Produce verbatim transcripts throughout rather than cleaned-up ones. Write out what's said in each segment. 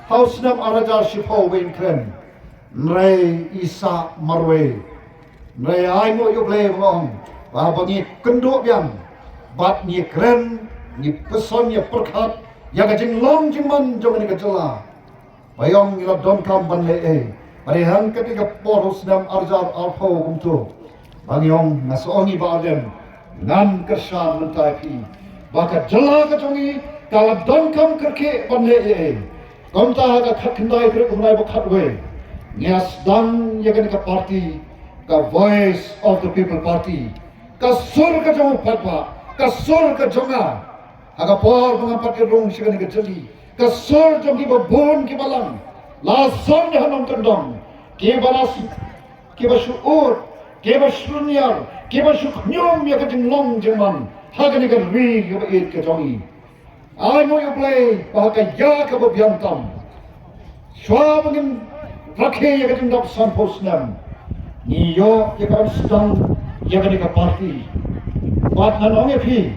Ha u snem ar hajar shiphew wei ngi kren. Hynrei i sah marwei. Hynrei ai nguh ïa U Blei ba nga ong ba, ba ngi kynduh biang bad ngi kren, ngi pyrshang ïa pyrkhat ïa ka jinglong jingman jong kane ka jylla. Ba ïong ngi la donkam ban leh ei. Ba dei hangta ka por u snem ar hajar arphew kumto. Ba ngi ong, nga sa ong ïa i Bah Ardent, ngan kyrshan mynta ïa phi ba ka jylla ka jong ngi ka la donkam kyrkieh ban leh ei. Kumta ha ka khatkhyndai tarik u bnai ba khatwei, ngi la sdang ïa kane ka party, ka Voice of the People Party. Ka sur ka jong u paidbah, ka sur ka jong nga. Ha ka por ba ngam pat ïa rung sha kane ka jylli, ka sur jong kiba bun kiba lang la song ïa ha nongkyndong, kiba la s-, kiba shu ud, kiba shu niar, kiba shu khñium ïa ka jinglong jingman ha kane ka ri kaba ïeit ka jong ngi. Ai nguh ïa U Blei ba ha ka ïa kaba biang tam, shuwa ba ngin rakhe ïa ka jingdap sanphew snem, ngi ïoh ïa ka ban sdang ïa kane ka party. Bad ngan ong ïa phi,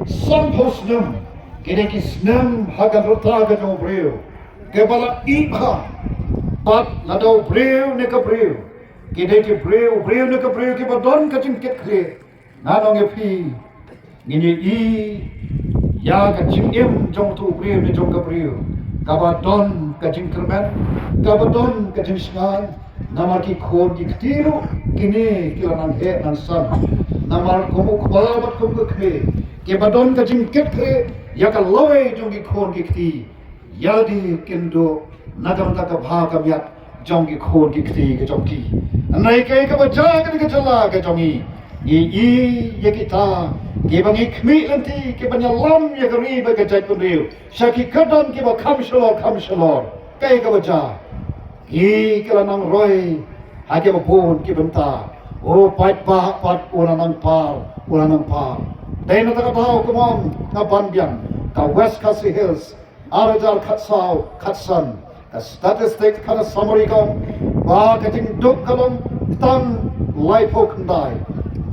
sanphew snem ki dei ki snem ha ka rta ka jong u briew kaba la ïeh bha. Bad lada u briew ne ka briew, ki dei ki briew, u briew ne ka briew kiba don ka jingkitkhlieh, ngan ong ïa phi, ngin ïohi ïa ka jingim jong uto u briew ne jong ka briew kaba don ka jingkyrmen, kaba don ka jingshngaiñ. Namar ki khun ki kti ruh kine ki la nang heh nang san. Namar kum u kpa bad kum ka kmie kiba don ka jingkitkhlieh ïa ka lawei jong ki khun ki kti, ïa lade kin duh na ka bynta ka bha ka miat jong ki khun ki kti ka jong ki. Hynrei kaei kaba jia ha kane ka jylla ka jong ngi, ngi ïohi ïa kita kiba ngi khmih lynti, kiba ïalam ïa ka ri bad ka jaitbynriew sha ki kyrdan kiba kham shalor kham shalor. Kaei kaba jia? Ki, ki la nang roi ha kiba bun ki bynta. U paidbah pat u la nang par, u la nang par. Dei na kata ka daw kumno nga ban biang, ka West Khasi Hills, ar hajar khatsaw khatsan, ka statistic, ka summary ka ong ba ka jingduk ka long tang laiphew khyndai.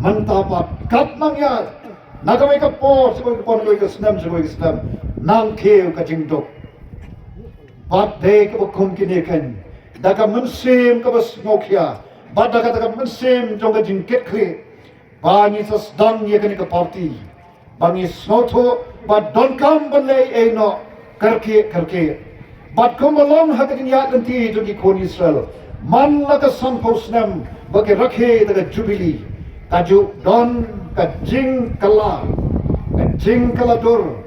Mynta pat kat nang ïaid, na kawei ka por sha kawei ka por, na kawei ka snem sha kawei ka snem, nang kiew ka jingduk. Bad dei kaba kum kine keiñ, da ka mynsiem kaba sngewkhia bad da kata ka mynsiem jong ka jingkitkhlieh, ba ngi sa sdang ïa kane ka party, ba ngi sngewthuh ba donkam ban leh ei ei noh kyrkieh kyrkieh. Bad kumba long ha ka jingïaid lynti jong ki khun Israel, man la ka sanphew snem ba ki rakhe da ka jubili, ka ju don ka jingkylla, ka jingkylla dur,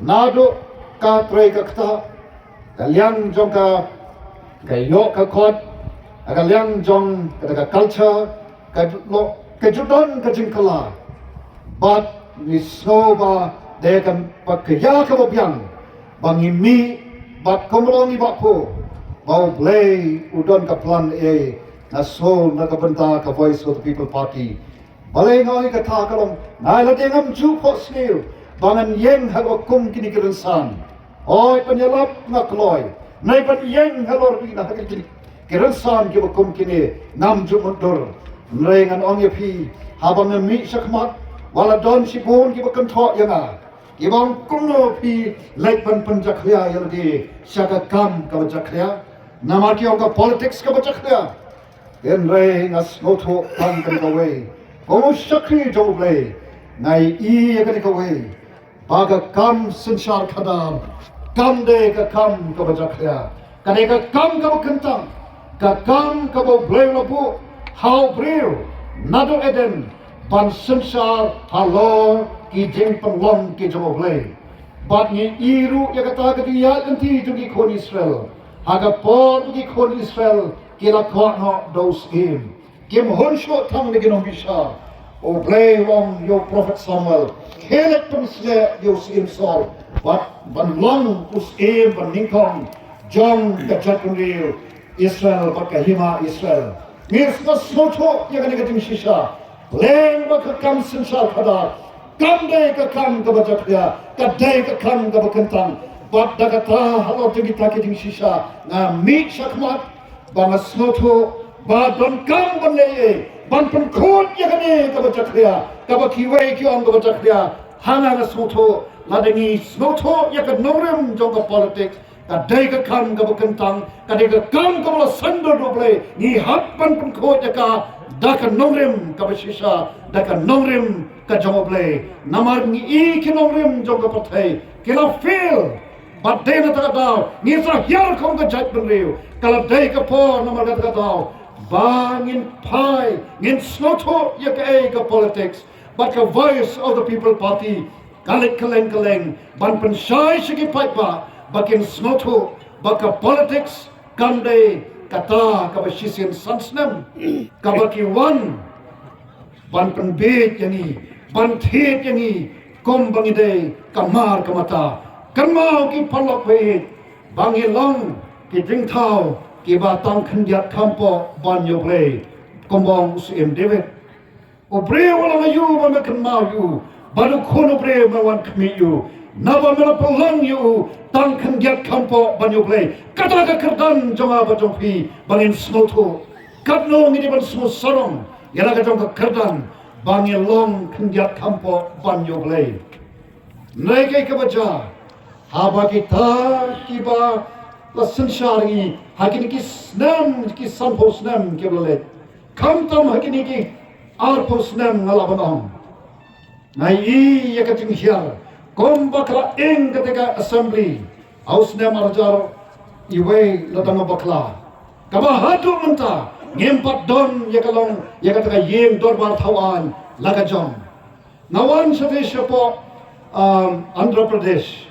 naduh ka trei ka ktah, ka liang jong ka, ka ïoh ka kot, ka liang jong ka, ka culture, ka ju-, lo, ka ju don ka jingkylla. Bad ngi sngew ba dei ka, ba ka ïa kaba biang ba ngi mih bad kumno ngi ba pho ba U Blei u don ka plan ei na sor na ka bynta ka Voice of the People Party. Balei nga ong ïa kata ka long, nga la dei ngam ju phohsniew ba ngan ïeng ha kaba kum kine ki rynsan. Hooid, ban ïalap nga kloi, hynrei ban ïeng halor kine ha kine ki rynsan kiba kum kine ngam ju mutdur. Hynrei ngan ong ïa phi, haba nga mih shakhmat, wat la don shibun kiba kynthoh ïa nga, kiba ong kumno phi leit ban pynjakhlia ïa lade sha ka kam kaba jakhlia, namar ki ong ka politics kaba jakhlia. Hynrei nga sngewthuh tang kane kawei, kum u shakri jong U Blei, nga ïohi ïa kane kawei, ba ka kam synshar khadar kam dei ka kam kaba jakhlia, ka dei ka kam kaba kyntang, ka kam kaba U Blei u la buh ha u briew naduh Eden ban synshar halor ki jingpynlong ki jong U Blei. Bad ngi ïohi ruh ïa kata ka jingïaid lynti jong ki khun Israel, ha ka por ba ki khun Israel ki la kwah noh da u syiem, kim hun shuh tang da ki nongbishar. U Blei u ong ïa u prophet Samuel, khie leit pynsngewbha ïa u syiem Saul bad ban long u syiem ba nyngkong jong ka jaitbynriew Israel bad ka hima Israel. Ngi sngewthuh ïa kane ka jingshisha, lehse ba ka kam synshar khadar kam dei ka kam kaba jakhlia, ka dei ka kam kaba kyntang. Bad da kata halor jong kita ki jingshisha nga mih shakhmat ba nga sngewthuh ba donkam ban leh ei ban pynkhuid ïa kane kaba jakhlia, kaba kiwei ki ong kaba jakhlia. Ha nga nga sngewthuh lada ngi sngewthuh ïa ka nongrim jong ka politics, Ka dei ka kam kaba kyntang, ka dei ka kam kaba la sngewdon da U Blei, ngi hap ban pynkhuid ïa ka da ka nongrim kaba shisha, da ka nongrim ka jong U Blei. Namar ngi i ki nongrim jong ka pyrthei ki la fail. Bad dei na kata ka daw ngi sa hiar kum ka jaitbynriew. Ka la dei ka por namar kata ka daw ba ngin phai, ngin sngewthuh ïa kaei ka politics. Bad ka Voice of the People Party ka leit kylleng kylleng ban pynshai sha ki paidbah ba kin sngewthuh ba ka politics kam dei kata kaba shisien san snem, kaba ki wan ban pynbiej ïa ngi, ban thied ïa ngi kum ba ngi dei ka mar ka mata. Kynmaw ki paralok ba ïeit, ba ngi long ki jingthaw kiba tang khyndiat kham pop ban ïa U Blei. Kumba ong u Syiem David, u briew u long aïu ba me kynmaw ïa u, bad u khun u briew me wan khmih ïa u, naba me la pynlong ïa u tang khyndiat kham pop ban ïa U Blei. Kata ka kyrdan jong nga bad jong phi ba ngin sngewthuh. Katno ngi dei ban sngewsarong ïa la ka jong ka kyrdan ba ngi long khyndiat kham pop ban ïa U Blei. Hynrei kaei kaba jia, haba kita kiba la synshar ïa ngi ha kine ki snem, ki sanphew snem kiba la leit, khamtam ha kine ki arphew snem nga lah ban ong, nga ïohi ïa ka jinghiar kumba ka la ing kata ka assembly ha u snem ar hajar iwei, la dang bakla, kaba haduh mynta ngim pat don ïa ka long ïa kata ka ïing dorbar thaw aiñ la ka jong. Nga wan shatei shapoh, um, Andhra Pradesh,